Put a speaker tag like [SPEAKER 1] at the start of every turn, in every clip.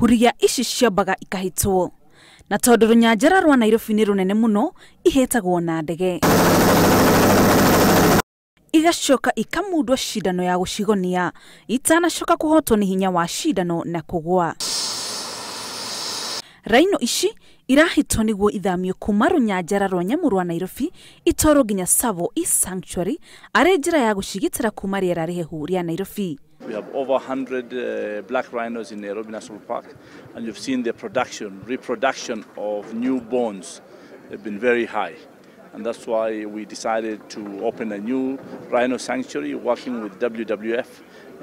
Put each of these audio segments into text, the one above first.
[SPEAKER 1] Huria ici ciambaga ikahĩtwo. Na tondũ rũnyanjara rwa Nairobi nĩ rũnene mũno, ihĩtagwo na ndege. Igacoka ikamundwo cindano ya gũcigonia itanacoka kũhotwo nĩ hinya wa cindano na kũgwa. Raino ici irahĩtwo nĩguo ithamio kuma rũnyanjara rwa nyamũ rwa Nairobi itwarwo nginya Tsavo East Sanctuary arĩ njĩra ya gũcigitĩra kuma rĩera rĩhehu rĩa Nairobi.
[SPEAKER 2] We have over 100 black rhinos in Nairobi National Park, and you've seen the reproduction of new bones have been very high. And that's why we decided to open a new rhino sanctuary working with WWF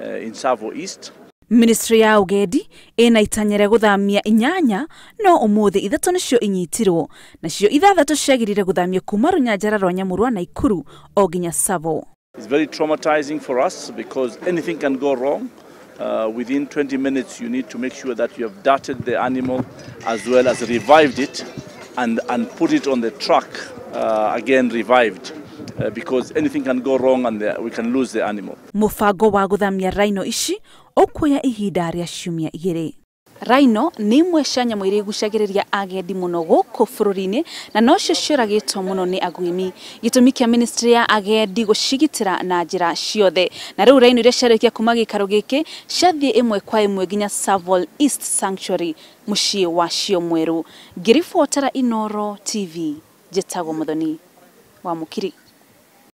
[SPEAKER 2] in Tsavo East.
[SPEAKER 1] Ministry ya Ugendi ĩna itanya rĩa gũthamia 8 no ũmũthĩ 3 nĩcio inyitirwo nacio 6 ciagĩrĩire gũthamio kuma rũnyanjara rwa nyamũ rwa Naikuru o nginya Tsavo.
[SPEAKER 2] It's very traumatizing for us because anything can go wrong. Within 20 minutes you need to make sure that you have darted the animal as well as revived it and put it on the truck again revived. Because anything can go wrong and we can lose the animal.
[SPEAKER 1] Mũbango wa gũthamia rhino ici ũkuoya ihinda rĩa ciumia 2. Rhino nĩ imwe cia nyamũ iria igucagĩrĩria agendi mũno gũkũ bũrũri-inĩ na nocio ciũragĩtwo mũno nĩ aguĩmi. Gĩtũmi kĩa ministry ya agendi gũcigitĩra na njĩra ciothe. Na rĩu rhino iria ciarĩkia kuma gĩikaro gĩkĩ ciathiĩ ĩmwe kwa ĩmwe nginya Tsavo East Sanctuary mũciĩ wacio mwerũ. Ngĩribotera Inooro TV, njĩtagwo Muthoni wa Mũkiri.